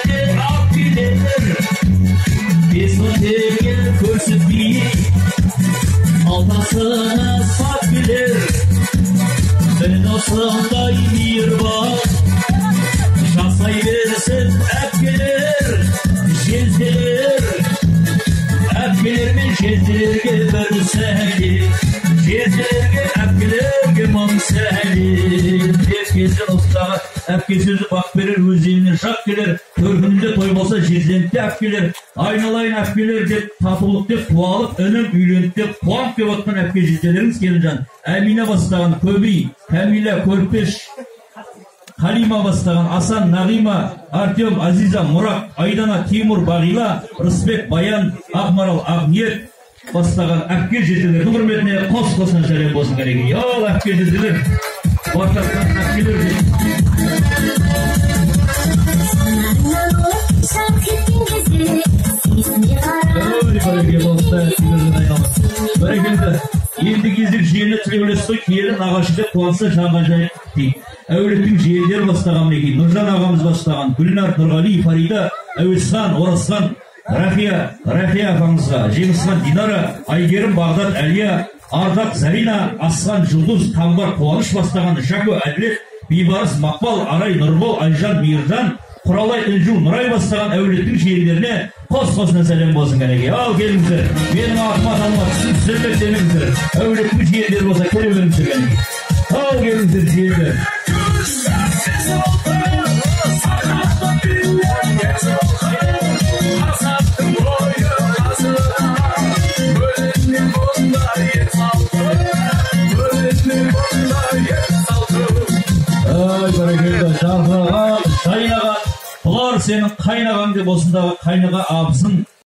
де әпкелер, 5 мың теңге көрсетпей, қалтасына сап келер. Міне осындай мейірбан, жасай берсін әпкелер, жезделер. Әпкелер мен жезделерге бір сәлем, жезделерге, әпкелерге мың сәлем деп келсін. Осындағы әпке сөзі бақ берер, өз еліне жақ келер. Төркінінде той болса, жезденіп те әпкелер. Айналайын әпкелер деп, татулық деп туалып, інім үйленіп деп қуанып келіп отқан әпке жезделеріңіз келінжан Әмина бастаған Көбей, Кәмила, Көрпеш, Халима бастаған Асан, Нағима, Артем, Азиза, Мұрат, Айдана, Тимур, Бағила, Рысбек, Баян, Ақмарал, Ақниет бастаған әпке жезделердің құрметіне қос қосынан сәлем болсын, кәнекей. Ал әпке жезделер, баршасынан әпкелер деп. Жарқ еткен кезде сезіне қарап. Ой, бәрекелді, осындай әпкелерден айналып. Бәрекелді. Енді кездік жиені тілеулес қой, келін нағашы деп қуанса, жанға жай дейді. Әулеттің жиендері бастаған, мінекей, Нұржан ағамыз бастаған Гүлнар, Нұрғали, Фарида, Әуесхан, Оразхан, Рахия, Рахия апамызға, Жеңісхан, Динара, Айгерім, Бағдат, Әлия, Ардақ, Зарина, Асхан, Жұлдыз, Қамбар, Қуаныш бастаған Жако, Әділет, Бейбарыс, Мақпал, Арай, Нұрбол, Айжан, Мейіржан, Құралай, Інжу, Нұрай бастаған әулеттің жиендеріне қос қосынан сәлем болсын, кәнекей. Ал келіңіздер, менің атыма танымай түсін демеңіздер. Әулеттің жиендері болса, келе беріңіздер, кәнекей. Ал келіңіздер, жиендер. Ай, бәрекелді, жарқыраған, жайнаған, бұлар сенің қайнағаң деп осындағы қайнаға абысын.